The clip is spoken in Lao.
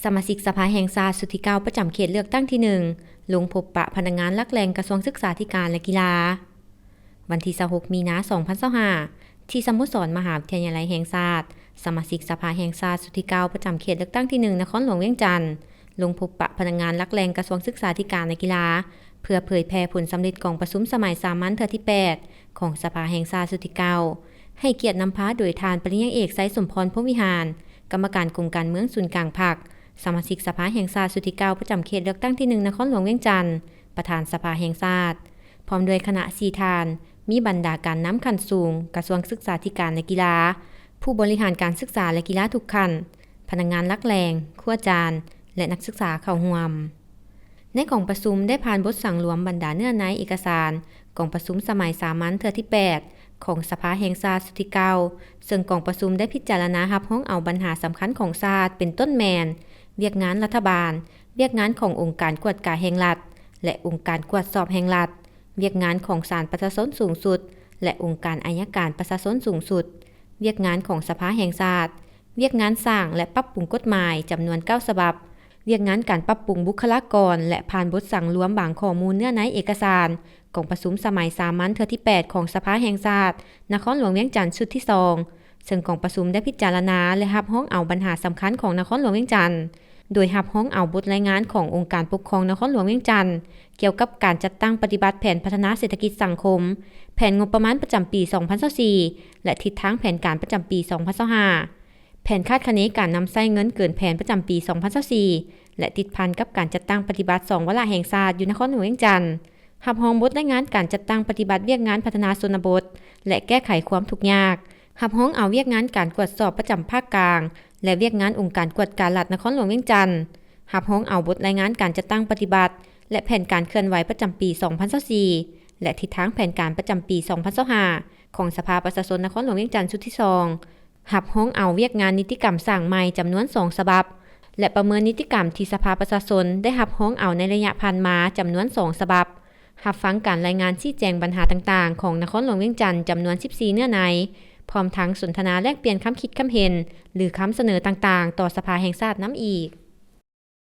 ສະມາຊິກສະພາແຫ່ງຊາດຊຸດທີເກົ້າ ປະຈຳເຂດເລືອກຕັ້ງທີໜຶ່ງ ລົງພົບປະພະນັກງານຫຼັກແຫຼ່ງກະຊວງສຶກສາທິການ ແລະ ກິລາ. ວັນທີຊາວຫົກ ມີນາ ສອງພັນຊາວຫ້າ ທີ່ສະໂມສອນມະຫາວິທະຍາໄລແຫ່ງຊາດ, ສະມາຊິກສະພາແຫ່ງຊາດຊຸດທີເກົ້າ ປະຈຳເຂດເລືອກຕັ້ງທີໜຶ່ງ ນະຄອນຫຼວງວຽງຈັນ ລົງພົບປະພະນັກງານຫຼັກແຫຼ່ງກະຊວງສຶກສາທິການ ແລະ ກິລາ ເພື່ອເຜີຍແຜ່ຜົນສຳເລັດກອງປະຊຸມສະໄໝສາມັນເທື່ອທີແປດ ຂອງສະພາແຫ່ງຊາດຊຸດທີເກົ້າ ໃຫ້ກຽດນຳພາໂດຍທ່ານປະລິນຍາເອກ ໄຊສົມພອນ ພົມວິຫານ ກຳມະການກົມການເມືອງສູນກາງພັກ, ສະມາຊິກສະພາແຫ່ງຊາດຊຸດທີເກົ້າ ປະຈຳເຂດເລືອກຕັ້ງທີໜຶ່ງ ນະຄອນຫຼວງວຽງຈັນ, ປະທານສະພາແຫ່ງຊາດ ພ້ອມດ້ວຍຄະນະສີ່ທ່ານ, ມີບັນດາການນຳຂັ້ນສູງ ກະຊວງສຶກສາທິການ ແລະ ກິລາ, ຜູ້ບໍລິຫານການສຶກສາ ແລະ ກິລາທຸກຂັ້ນ, ພະນັກງານຫຼັກແຫຼ່ງ, ຄູອາຈານ ແລະ ນັກສຶກສາເຂົ້າຮ່ວມ. ໃນກອງປະຊຸມໄດ້ຜ່ານບົດສັງລວມບັນດາເນື້ອໃນເອກະສານກອງປະຊຸມສະໄໝສາມັນເທື່ອທີແປດ ຂອງສະພາແຫ່ງຊາດຊຸດທີເກົ້າ ເຊິ່ງກອງປະຊຸມໄດ້ພິຈາລະນາຮັບຮອງເອົາບັນຫາສຳຄັນຂອງຊາດ ເປັນຕົ້ນແມ່ນ ວຽກງານລັດຖະບານ, ວຽກງານຂອງອົງການກວດກາແຫ່ງລັດ ແລະ ອົງການກວດສອບແຫ່ງລັດ, ວຽກງານຂອງສານປະຊາຊົນສູງສຸດ ແລະ ອົງການໄອຍະການປະຊາຊົນສູງສຸດ, ວຽກງານຂອງສະພາແຫ່ງຊາດ, ວຽກງານສ້າງ ແລະ ປັບປຸງກົດໝາຍຈຳນວນເກົ້າສະບັບ, ວຽກງານການປັບປຸງບຸກຄະລາກອນ ແລະ ຜ່ານບົດສັງລວມບາງຂໍ້ມູນເນື້ອໃນເອກະສານກອງປະຊຸມສະໄໝສາມັນເທື່ອທີແປດ ຂອງສະພາແຫ່ງຊາດນະຄອນຫຼວງວຽງຈັນຊຸດທີສອງ ເຊິ່ງກອງປະຊຸມໄດ້ພິຈາລະນາ ແລະ ຮັບຮອງເອົາບັນຫາສຳຄັນຂອງນະຄອນຫຼວງວຽງຈັນ ໂດຍຮັບຮອງເອົາບົດລາຍງານຂອງອົງການປົກຄອງນະຄອນຫຼວງວຽງຈັນ ກ່ຽວກັບການຈັດຕັ້ງປະຕິບັດແຜນພັດທະນາເສດຖະກິດສັງຄົມ, ແຜນງົບປະມານປະຈຳປີສອງພັນຊາວສີ່ ແລະ ທິດທາງແຜນການປະຈຳປີສອງພັນຊາວຫ້າ, ແຜນຄາດຄະເນການນຳໃຊ້ເງິນເກີນແຜນປະຈຳປີສອງພັນຊາວສີ່ ແລະ ຕິດພັນກັບການຈັດຕັ້ງປະຕິບັດສອງວາລະແຫ່ງຊາດຢູ່ນະຄອນຫຼວງວຽງຈັນ, ຮັບຮອງບົດລາຍງານການຈັດຕັ້ງປະຕິບັດວຽກງານພັດທະນາຊົນນະບົດ ແລະ ແກ້ໄຂຄວາມທຸກຍາກ, ຮັບຮອງເອົາວຽກງານການກວດສອບປະຈຳພາກກາງ ແລະ ວຽກງານອົງການກວດກາລັດນະຄອນຫຼວງວຽງຈັນ, ຮັບຮອງເອົາບົດລາຍງານການຈັດຕັ້ງປະຕິບັດ ແລະ ແຜນການເຄື່ອນໄຫວປະຈຳປີສອງພັນຊາວສີ່ ແລະ ທິດທາງແຜນການປະຈຳປີສອງພັນຊາວຫ້າ ຂອງສະພາປະຊາຊົນນະຄອນຫຼວງວຽງຈັນຊຸດທີສອງ, ຮັບຮອງເອົາວຽກງານນິຕິກຳສ້າງໃໝ່ຈຳນວນສອງສະບັບ ແລະ ປະເມີນນິຕິກຳທີ່ສະພາປະຊາຊົນໄດ້ຮັບຮອງເອົາໃນໄລຍະຜ່ານມາຈຳນວນສອງສະບັບ, ຮັບຟັງການລາຍງານຊີ້ແຈງບັນຫາຕ່າງໆຂອງນະຄອນຫຼວງວຽງຈັນຈຳນວນສິບສີ່ເນື້ອໃນ, ພ້ອມທັງສົນທະນາແລກປ່ຽນຄຳຄິດຄຳເຫັນ ຫຼື ຄຳສະເໜີຕ່າງໆຕໍ່ສະພາແຫ່ງຊາດນຳອີກ.